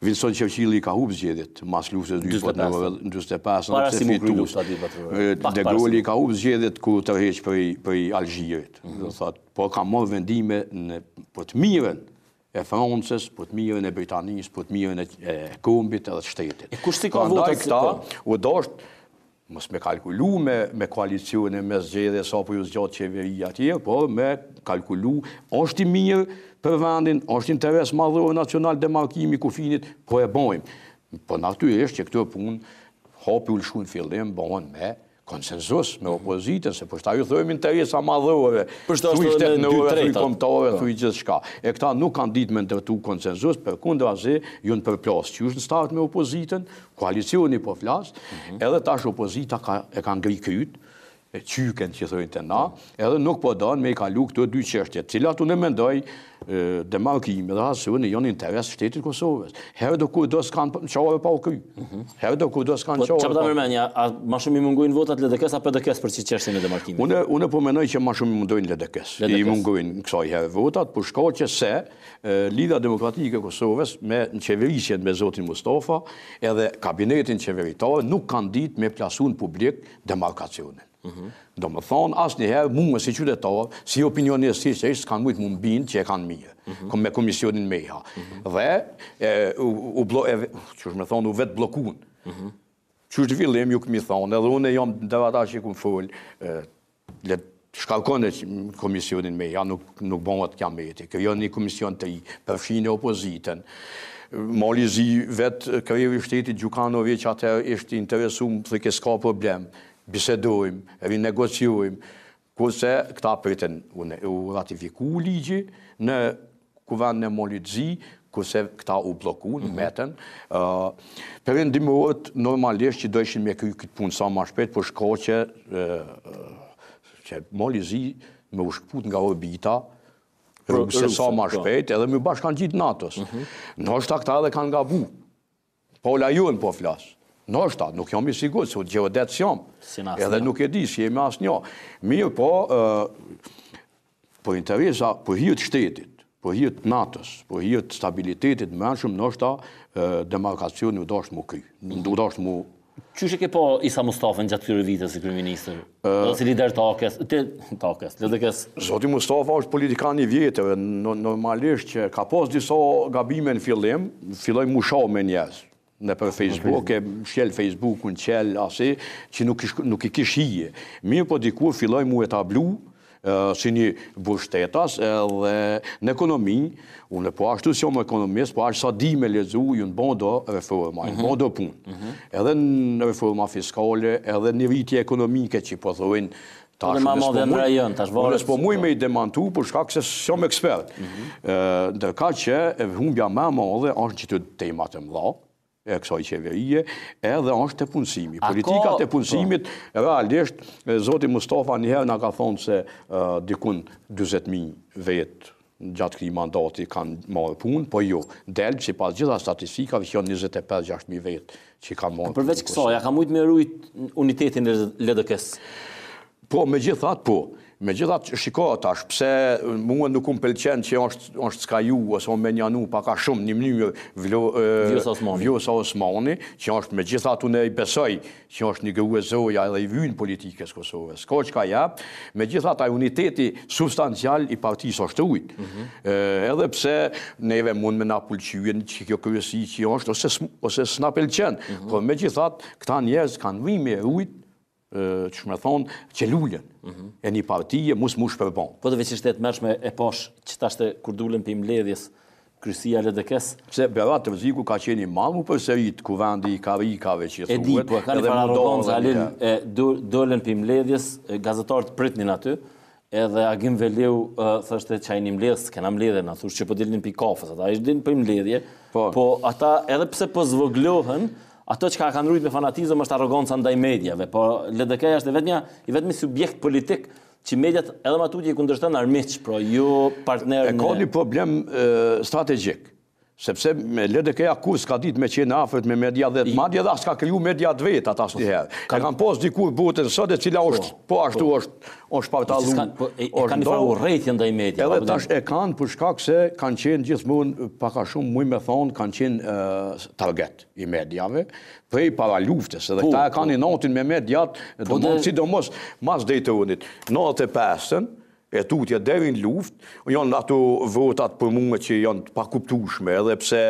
Winston Churchilli ka hup zgjedhjet mas luftës së dytë botërore në 45 Para se m'u kry lufta e dytë botërore. De Gaulle ka hup zgjedhjet kur u tërheq prej prej Algjirit. Mm -hmm. Do thotë, po ka marrë vendime në për të mirën e Francës, për të mirën e Britanisë, për të mirën e, e kombit edhe të shtetit. E kush s'i ka votat këta, po? u dasht Mos me kalkulu me, me koalicione, me zgjedhje, sa po ju zgjat qeveria atje, por me kalkulu, është i mirë për vendin, është interes madhor nacional demarkimi i kufinit, po e bojmë. Po natyrisht që këto punë, hapi u lëshu në fillim, bëhen me konsensus me opozitën, se për shta ju thojmë interesa madhore, thuj shtetnore, thuj kombëtare, po. thuj gjithçka. E këta nuk kanë ditë me ndërtu konsensus, përkundrazi, janë përplas, qysh në start me opozitën, Koalicioni po flas, mhm. edhe tash opozita ka, e ka ngri kryt, e qyken që thojnë te na, edhe nuk po don me i kalu këto dy çështje, të cilat unë mendoj demarkimi dhe Hasuni janë interes shtetit Kosovës. Herë do kur do s'kanë qare pa u kry. Mhm. Herë do kur do s'kanë po, qare pa u kry. A ma shumë i mungojnë votat LDK-s a PDK-s për qit çështjen e demarkimit? Unë, unë po mendoj që ma shumë i mungojnë LDK-s. I mungojnë kësaj herë votat, për shkak që se Lidhja Demokratike e Kosovës me në qeverisjen me zotin Mustafa edhe kabinetin qeveritar nuk kanë ditë me plasu në publik demarkacionin. Mm -hmm. Domethonë, asnjëherë mua si qytetar, si opinionist, si që s'kanë mujtë me m'bind që e kanë mirë, mm -hmm. me komisionin Meha. Mm -hmm. Dhe, e, u, u blo, e, qysh me thonë, u vetëbllokun. Mm -hmm. Qysh në fillim, ju këmi thonë, edhe unë jam ndër ata që kum folë, Le të shkarkoni komisionin Meha, nuk, nuk bëhet kiameti. Krijon një komision të ri, përfshini opozitën. Mali i Zi vetë kreu i shtetit Gjukanoviq atëherë ishte interesum, thojke s'ka problem, bisedojmë, rinegociojmë, kurse këta pritën, u ratifiku ligji në Kuvendin e Malit të Zi, kurse këta u bllokun, mm -hmm. metën. Perëndimorët normalisht që dojshin me kry këtë punë sa ma shpejt, për shkak që, që Mali i Zi me u shkëput nga orbita, ruse sa ma po. shpejt, edhe me bashkangjitë NATO-s. Mm -hmm. Ndoshta këta edhe kanë gabu. Pala jonë po flas. Ndoshta, nuk jam i sigurt, se gjeodet s'jam. Edhe nuk e di, s'jemi asnjë. Mirëpo, për interesa, për hir të shtetit, për hir të NATO-s, për hir të stabilitetit të mbrendshëm, ndoshta demarkacioni u dashtë m'u kry. U dashtë m'u Qysh e ke pa Isa Mustafën gjatë këtyre viteve si kryeministër? Dhe si lider të AAK-së, të AAK-së, LDK-së. Zoti Mustafa është politikan i vjetër, normalisht që ka pas disa gabime në fillim, filloi m'u sha me njerëz nëpër Facebook, e shkel Facebookun, qel, asi, që nuk, nuk i kish hije. Mirëpo dikur filloi m'u etablu, si një burrështetas edhe në ekonomi, unë po ashtu s'jom ekonomist, po aq sa di me lexu, janë bo do reforma, janë bo do punë. Mhm. Edhe në reforma fiskale, edhe një rritje ekonomike që po thojnë tash unë s'po muj, unë s'po muj me i demantu për shkak se s'jom ekspert. Mhm. Ndërkaq që humbja më e madhe është në qito temat e mëdha, e kësaj qeverie, edhe është te punësimi. Politikat e punësimit, po. realisht, zoti Mustafa njëherë na ka thonë se dikun 20.000 vetë gjatë këtij mandati kanë marrë punë, po jo, del sipas gjitha statistikave që janë 25-6.000 vetë që kanë marrë punë. Përveç kësaj, a ka mujtë me rujt unitetin e LDK-së? Po, megjithatë, po. Megjithatë, shiko tash, pse mua nuk më pëlqen që është është skaju ose o menjanu pak a shumë një mënyrë Vlo, Vjosa Osmani. Vjosa Osmani, që është megjithatë unë i besoj që është një grua e zoja edhe i vyn politikës Kosovës. S'ka çka jap, megjithatë ai uniteti substancial i partisë është rujt. Mm -hmm. Edhe pse neve mund me na pëlqyen që kjo kryesi që është ose ose s'na pëlqen, mm -hmm. por megjithatë këta njerëz kanë mri me rujt qysh me thonë, qelulen mhm. e një partie mos m'u shpërba. Po dhe veç ishte e tmerrshme e pash që tash kur dulën prej mbledhjes kryesia e LDK-s. Se Berat Rreziku ka qenë i madh mu përsërit kuvendi i karikave që thuhet. E di, po e kanë një arrogancë, Halil, e dolën prej mbledhjes, gazetarët pritnin aty, edhe Agim Veliu thoshte që ai një mbledhje, s'kena mbledhje, na thush që po dilnin prej kafës, ata ishin prej mbledhje, po. po ata edhe pse po zvoglohen, Ato çka e kanë rujt me fanatizëm është arroganca ndaj mediave, po LDK-ja është e vetmja, i vetmi subjekt politik që mediat edhe ma tutje i kundërshton armiq, pra jo partner në... E ka një problem strategjik, sepse me LDK-ja kurrë s'ka ditë me qenë afërt me media dhe madje edhe as ka kriju media të vet ata asnjëherë. E kanë pas dikur Botën Sot e cila po, është po ashtu po. është është partallu. Po, e, e kanë një farë urrejtje ndaj media. Edhe tash e kanë për shkak se kanë qenë gjithmonë pak a shumë muj me thonë kanë qenë target. i mediave, prej para luftës, edhe po, këta e po. kanë inatin me mediat, po, sidomos mas Dejtonit, 95-ën, e tutje deri në luftë, janë ato votat për mua që janë të pakuptueshme, edhe pse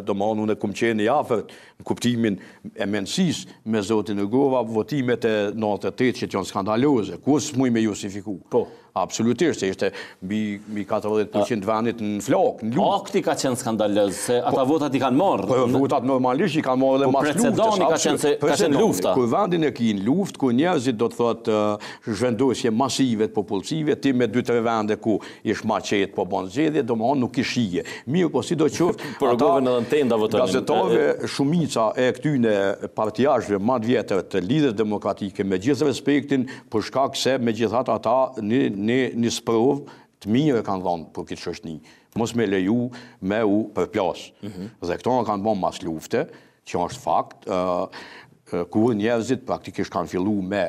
domethënë unë kum qenë i afërt në kuptimin e mendësisë me zotin Rugova, votimet e 98 që janë skandaloze, ku s'muj me justifiku. Po. Absolutisht, se ishte mbi mbi 40% të vendit në flakë, në luftë. Akti ka qenë skandaloz, se ata po, votat i kanë marrë. Po votat normalisht i kanë marrë edhe po, mas luftës. Precedoni ka qenë se ka qenë lufta. Kur vendin e ki në luftë, kur njerëzit do të thotë zhvendosje masive të popullsive, ti me 2-3 vende ku ish ma qetë po bon zgjedhje, domethënë nuk i shije. Mirë, po sido qoftë, Por ata edhe në tenda votonin. Gazetarëve shumica e këtyne partiashëve ma të vjetër të Lidhjes Demokratike me gjithë respektin për shkak se megjithatë ata një një një sprovë të mirë e kanë dhënë për këtë shoqni, mos me leju me u përplas. Mm -hmm. Dhe këto e kanë bën mas lufte, që është fakt, ë kur njerëzit praktikisht kanë fillu me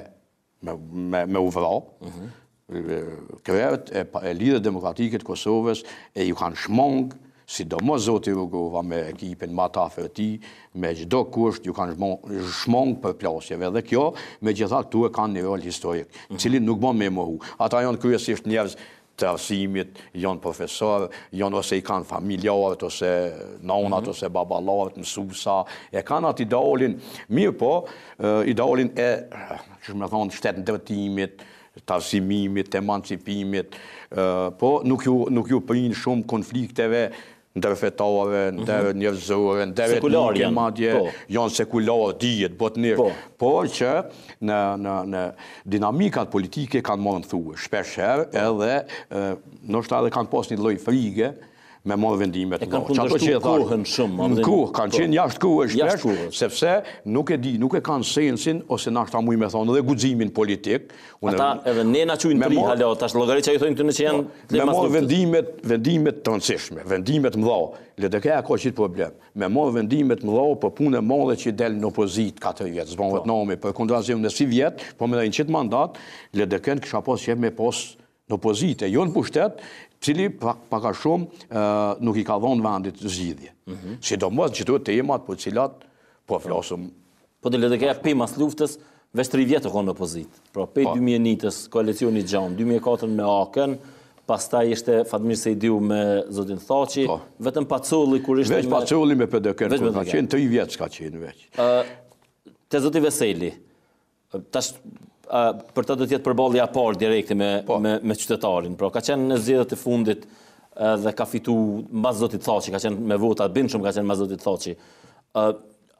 me me, me u vra. Mm -hmm. Krerët e, e Lidhjes Demokratike të Kosovës e ju kanë shmang sidomos zoti Rugova me ekipin ma të afër tij, me çdo kusht ju kanë shmang përplasjeve dhe kjo megjithatë këtu e kanë një rol historik, mm -hmm. cilin nuk bon me mohu. Ata janë kryesisht njerëz të arsimit, janë profesor, janë ose i kanë familjarët, ose nonat, mm -hmm. ose baballarët, mësusa, e kanë atë idealin, mirëpo, idealin e, qysh me thonë, shtetndërtimit, të arsimimit, të emancipimit, po nuk ju, nuk ju prin shumë konflikteve ndërfetare, mhm. ndërnjerëzore, ndëretnike madje, po. janë sekular, dihet, botënisht, po. por që në, në, në dinamikat politike kanë marrë në thue, shpesh herë edhe, ndoshta edhe kanë pas një lloj frige, me marrë vendime të mëdha. E kanë kundërshtu kohën shumë. Në kohë, kanë po. qenë jashtë kohë shpesh, sepse nuk e di, nuk e kanë sensin, ose nashta muj me thonë, edhe guximin politik. Ata edhe ne na quajnë të ri hala, tash llogarit që i thonë këtu që janë po, me marrë vendimet, vendimet të rëndësishme, vendimet të mëdha. LDK-ja ka qit problem. Me marrë vendime të mëdha për punë e madhe që del në opozitë 4 vjet, s'bohet po. nami, përkundrazi unë sivjet, po me në qit mandat, LDK-n kisha pas qef me pas në opozitë e jo në pushtet, cili pak a shumë nuk i ka dhonë vendit zgjidhje. Mm -hmm. Sidomos qito temat për cilat po flasëm. Po dhe LDK-ja pej mas luftës, veç 3 vjet u konë në opozitë. Pra pej po. 2001-ës, koalicioni gjanë, 2004 me AAK-n, pastaj ishte Fatmir Sejdiu me zotin Thaçi, po. vetëm Pacolli kur ishte veç me... Pacolli me PDK-në, kur ka qenë 3 vjet s'ka qenë veç. Te zoti Veseli, Tash, Për të do të jetë përballja e parë direkte me po. me me qytetarin. Pra ka qenë në zgjedhjet e fundit dhe ka fitu mbas zotit Thaçi, ka qenë me vota bindshëm ka qenë mbas zotit Thaçi. Ë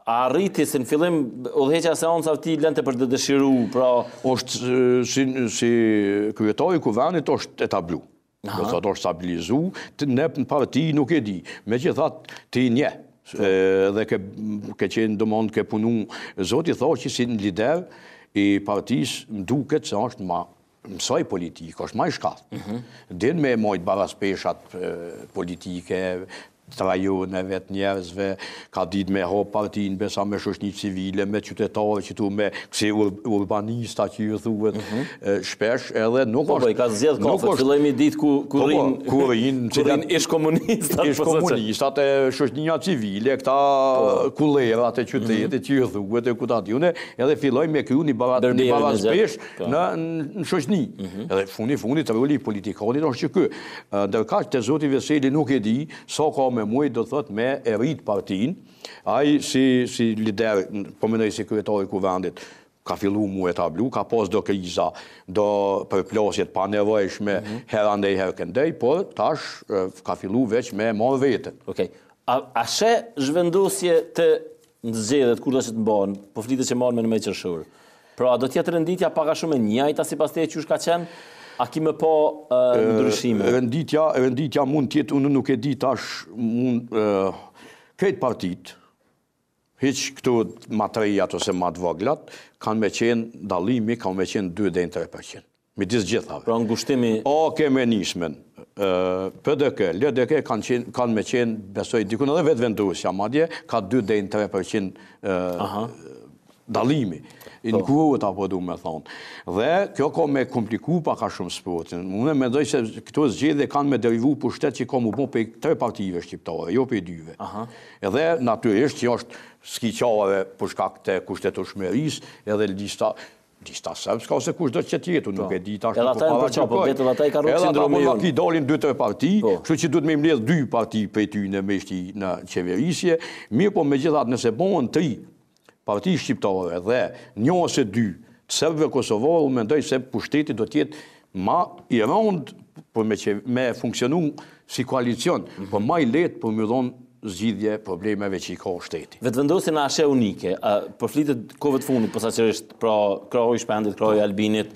a arriti se në fillim udhëheqja e seancave tij lente për të dëshiru, pra është si si kryetari i kuvendit është etablu. Do të thotë është stabilizu, në në parti nuk e di. Megjithatë, ti njeh, dhe ke, ke qenë domethënë ke punu, zoti Thaçi si një lider i partisë, më duket se është ma mësoj politikë, është ma i shkathët. Mm -hmm. Din me majtë baraspeshat politike, të rajoneve, të njerëzve, ka ditë me hap partinë, besa me shoqni civile, me qytetarë që tu me kësi urbanista që ju thuhet mm -hmm. shpesh edhe nuk po, po, është... Po, i ka zgjedh kafet, filloi me ditë ku, ku po, po, rrinë ku rrinë, ku rrinë ish komunistat. Ish komunistat e shoqnia civile, këta po. kullerat e qytetit mm -hmm. që ju thuhet e ku ta di unë, edhe filloi me kriju një, bara, një baraspeshë po. në, në shoqni. Mm -hmm. Edhe funi funit roli i politikanit është që ky. Ndërkaq te zoti Veseli nuk e di sa ka me mujt do thotë me e rrit partinë, ai si si lider, po mendoj si kryetar i kuvendit, ka fillu mu etablu, ka pas do kriza, do përplasje të panevojshme, mm -hmm. herë andej, herë këndej, por tash ka fillu veç me marrë veten. Okej. Okay. A, a sheh zhvendosje të në zgjedhjet kurdo që të mbahen, po flitet që mbahen me 11 qershor. Pra, a do të jetë renditja pak a shumë e njëjta sipas teje qysh ka qenë? A ki me pa ndryshime? Renditja, renditja mund të jetë, unë nuk e di tash, mund krejt partitë, hiç këto ma të rejat ose ma të voglat, kanë me qenë dallimi, kanë me qenë 2 deri në 3%. Midis gjithave. Pra ngushtimi... AAK me Nismën, PDK, LDK kanë qenë, kanë me qenë, besoj, dikun edhe Vetëvendosja, madje, ka 2 deri në 3% dallimi. Në po. kuota, po du me thonë. Dhe kjo ka me kompliku pak a shumë sportin. Unë mendoj se këto zgjedhje kanë me derivu pushtet që ka mu bo prej tre partive shqiptare, jo prej dyve. Aha. Edhe natyrisht që është s'ki çare për shkak të kushtetushmërisë, edhe lista Lista Srpska ose kushdo që të jetë, nuk po. e di tash nuk po para që po vetë edhe ata i ka rrugë sindromi jonë. Edhe ata po dalin dy tre parti, po. kështu që duhet me i mbledh dy parti prej tyne me shti në qeverisje, mirëpo megjithatë nëse bëhen tri parti shqiptare dhe një ose dy të serbëve kosovarë, unë mendoj se pushteti do të jetë ma i rëndë për me, me funksionu si koalicion, mm -hmm. po ma i lehtë për me dhonë zgjidhje problemeve që i ka shteti. Vetëvendosjen a e sheh unike, po flitet kohëve të fundit, posaçërisht, pra krahu i Shpendit, krahu i Albinit,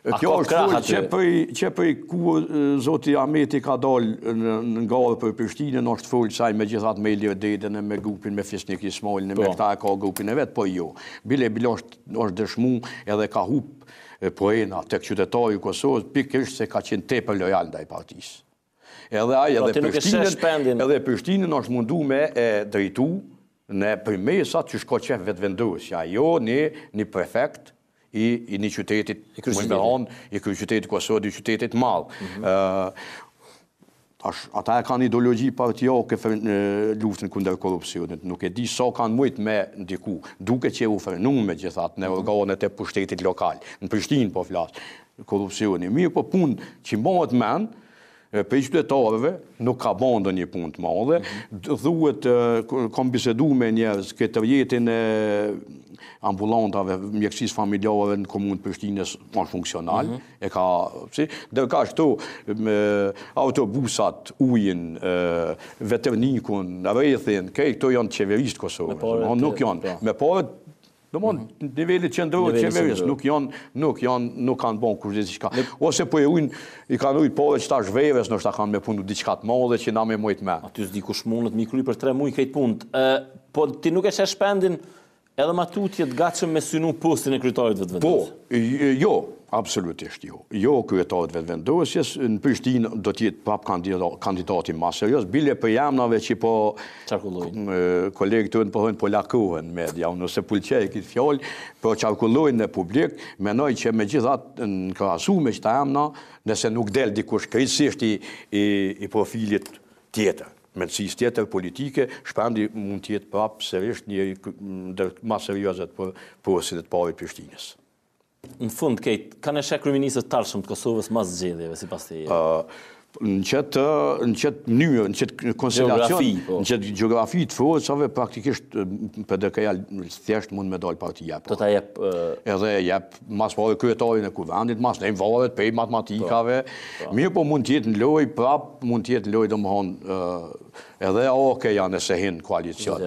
a Kjo është krah aty? Që prej, që prej kur zoti Ahmeti ka dalë në, në garë për Prishtinën, është folë se ai megjithatë me Ilir Dedën e me grupin me Fisnik Ismailin e me po. këta e ka grupin e vet, po jo. Bile, bile është, është dëshmu edhe ka hup poena tek qytetari i Kosovës, pikërisht se ka qenë tepër lojal ndaj partisë. Edhe ai, pra, edhe Prishtinën, edhe Prishtinën është mundu me e drejtu në përmesat që shko qef Vetëvendosja, jo një, një prefekt i, i një qytetit, i kryeqytetit, i kryeqytetit Kosovës, i qytetit madh. Mm -hmm. Tash, ata e kanë ideologji partiake luftën kundër korrupsionit, nuk e di sa so kanë mujt me ndiku, duket që u frenu megjithatë në mhm. organet e pushtetit lokal, në Prishtinë po flas, korrupsioni. Mirëpo punë që mbahet mend, prej qytetarëve, nuk ka bo ndonjë punë të madhe, mhm. thuhet, kam bisedu me njerëz, këtë rrjetin e ambulantave, mjekësisë familjare në komunë të Prishtinës, është funksional, mhm. e ka, si, ndërkaq këtu, me autobusat, ujin, veternikun, rrethin, krejt këto janë të qeverisë të Kosovës, nuk janë, po. me paret Domthon mhm. nivelit qendror të qeverisë nuk janë nuk janë nuk kanë bon kush diçka. Ose po e ujnë i kanë rujt pare që tash verës ndoshta kanë me punu diçka të madhe që na me mujt me. Aty s'di kush mundet mi kry për 3 muaj krejt punët. Ë po ti nuk e sheh Shpendin edhe ma tutje të gatshëm me synu postin e kryetarit të Vetëvendosjes? Po, jo, absolutisht jo. Jo kryetarit të Vetëvendosjes, në Prishtinë do të jetë prap kandidati ma serioz, bile prej emnave që po qarkullojnë. Kolegët tonë po thonë po lakohen në media, unë s'e pëlqej këtë fjalë, po qarkullojnë në publik, mendoj që megjithatë në krahasu me këta emna, nëse nuk del dikush krejtësisht i, i, i profilit tjetër, mendësisë tjetër politike, Shpendi mund të jetë prapë sërisht një ndër ma seriozët për postin e të parit Prishtinës. Në fund, Kate, kan e sheh kryeministër të ardhshëm të Kosovës mas zgjedhjeve, sipas teje? Në qëtë, në qëtë mënyrë, në qëtë konstelacion, po. në qëtë gjeografi të forcave, praktikisht PDK-ja thjesht mund me dalë partia. Po. Do ta jep... Edhe jep, mas pari kryetarin e kuvendit, masnej varet prej matematikave, po. Po. mirëpo mund t'jetë në lojë, prap, mund t'jetë në lojë, domethonë, edhe AAK-ja nëse hin koalicion.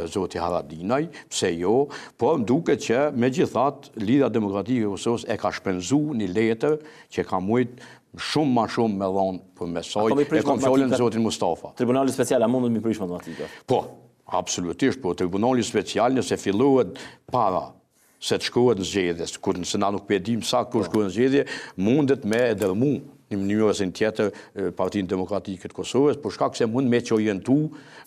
Zoti Haradinaj, pse jo, po më duket që megjithatë, Lidhja Demokratike e Kosovës e ka shpenzu një letër që ka mujtë Shumë ma shumë me dhonë përmes saj, e kom fjalën zotin Mustafa. Tribunali Special, a mundet mi prish matematikat? Po, absolutisht, po, Tribunali Special nëse fillohet para se të shkohet në zgjedhje, kur nëse na nuk pe dim sa kur po. shkohet në zgjedhje, mundet me e dërmu një mënyrë ose një tjetër Partinë Demokratike të Kosovës, për shkak se mund me çorientu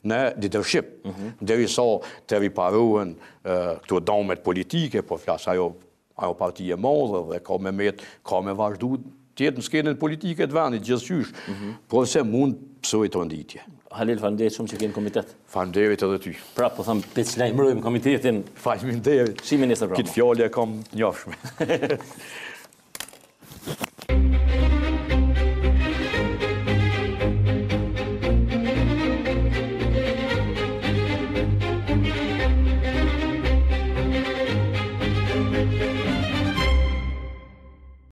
në leadership. Mm -hmm. Derisa të riparohen këto damet politike, po flas ajo Ajo parti e madhe dhe ka me met, ka me vazhdu të jetë në skenën politike të vendit, gjithqysh, mm -hmm. por se mund të pësojë tronditje. Halil, faleminderit shumë që ke në komitet. Faleminderit edhe ty. Pra, po them, pe çlajmërojmë komitetin. Faleminderit. Shihemi nesër prapë. Këtë fjalë e kam të njofshme.